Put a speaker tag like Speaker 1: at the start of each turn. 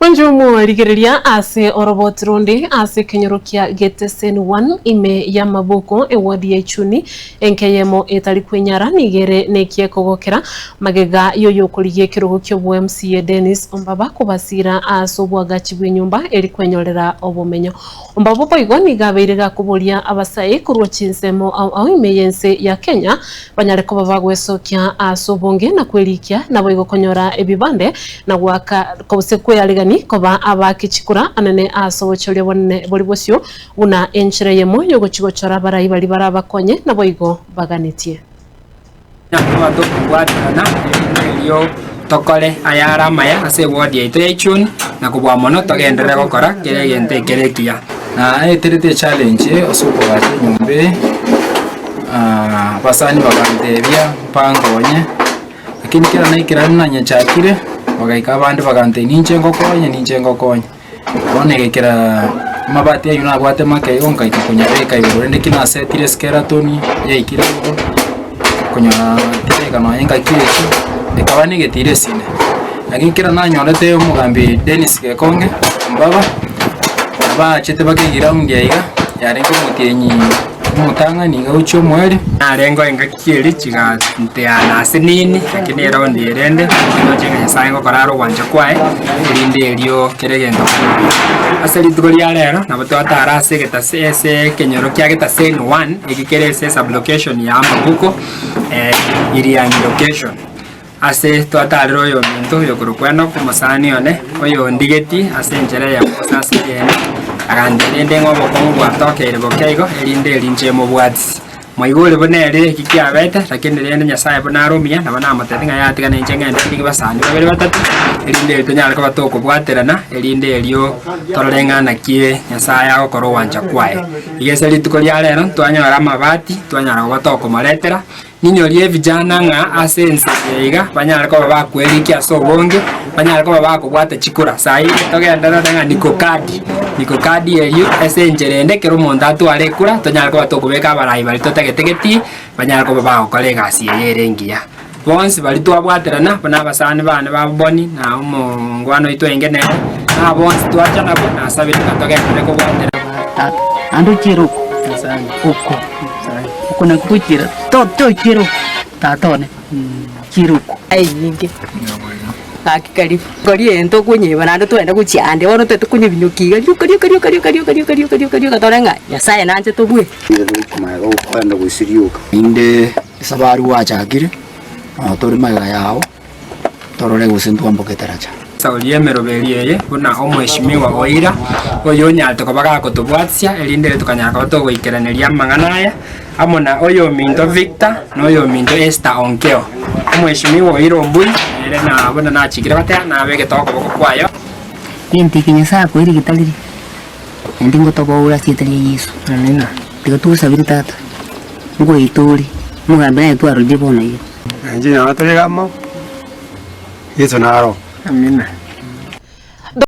Speaker 1: Mwanche omorigereria ase oroboti ronde ase ekenyoro kia Geteseni 1 ime y'amaboko ewodi ya Ichuni enke eyemo etari kwenyara nigo ere nekiekogokera magega y'oyokorigia ekerogo ki'obo MCA Dennis Ombaba kobasira ase obwagachi bw'enyomba eri kwenyorera obomenyo. Ombaba boigo nigo abeire gakoboria abasae korwa chinsemo ao ao ime y'ense ya Kenya banyare koba bagwesokia ase obonge na kwerikia, naboigo konyora ebibande na goaka gose kwearegani koba abaake chikura anene ase obochoria obonene bori bosio, buna enchera eyemo y'ogochia gochora abarai baria barabakonye, naboigo baganetie.
Speaker 2: Nabo tokobwaterana erinde erio tokore ayare amaya ase ewodi yaito ya Ichuni, na kobua mono togenderere gokora kera egento ekere ekiya.
Speaker 3: Naeterete echallenge ase okoagacha enyomba eye, abasani bagantebia mpangonye, lakini kera naikerania nanyechakire, bagaika abande bagantebia ninche ngokonye ninche ngokonye. Bono egekera amabati ayio nabwate make igo nkaika konyabeka igoro rende ki nasetire eskeratoni yaikire igoro, konyora tiraika nonye ngaki echio, ekaba na egetiro esine. Lakini kera nanyorete omogambi Dennis Gekonge mbaba, bachete baka eground aiga, yarenge omotienyi omotang'ani iga gochia omoerio.
Speaker 2: Narengeo engaki eria chiganteana ase nini, lakini eraundi eye rende ndoche ng'a Nyasaye ngokora are ogwancha kwaye, erinde erio kera egento kebe. Ase rituko ria rero, nabo twatara ase egetase ase ekenyoro kia Getaseni one, eki kere ase esublocation ya Amabuko, Irianyi location. Ase twatarire oyominto oyokorokwa Enoku, omosani one, oyondigeti ase enchera eyemo gose ase eyende, aganteebia rende ng'a obokong'u bwatokeire boke igo, erinde eri inche mobwatisi. Mwaigure buna ere eki kiabete, lakini rende Nyasae buna are omuya, nabo namotebirie ng'a yatiga nainche ng'ende ndigie basani babere batato, erinde eri tonyare koba tokobwaterana, erinde erio torore ng'a naki Nyasae agokora ogwancha kwaye. Iga ase rituko ria rero, twanyora amabati, twanyara koba tokomoretera, Ninyorie ebijana ng'a ase ense eye iga banyare koba bakwerikia ase obonge, banyare koba bakobwata chikura. Saii togenderere ng'a niko kadi, niko kadi eyio ase enchera ende ekero omonto atware ekura tonyare koba tokobeka abarai baria totagete getii, banyare koba bagokora egasi eye ere engiya. Bonsi baria twabwaterana buna abasani bane ba Boni na omongwana oito oinge nere, na bonsi twacha nabwo nasabire ng'a togenderere kobwaterana.
Speaker 4: Tata, naende ochiere oko, oko. Oko nakwo gochiera to tochiera oko tata one, chiera oko.
Speaker 5: Enyinge gaki karibu kori egento okonyeba naende twende gochia ande bono toete konyebinyokia iga rioka rioka rioka rioka rioka rioka rioka rioka rioka tore ng'a Nyasaye nanche tobue.
Speaker 6: Naende esabari gwachakire, nabo tore magega yao. Torore gose ntwamboke etaracha.
Speaker 2: Sauria emeroberio eye buna omweshimiwa oira, oyonyarete koba gakotobwatisia, erinde ere tokanyara koba togoikeraneria amang'ana aya, amo na oyominto Victor, na oyominto Esther Onkeo. Omweshimiwa oira Ombui, nere na buna nachikire goteba, nabegete okoboko kwaye.
Speaker 4: Gento eke Nyasae akoeire getariri, naende ngotoboure ase erieta ria Yeso. Amina. Tiga togosabere tata, ngoeta ore, omogambi naye twarorire bono iga.
Speaker 7: Inche nyamatore amo, Yeso naro. Amina.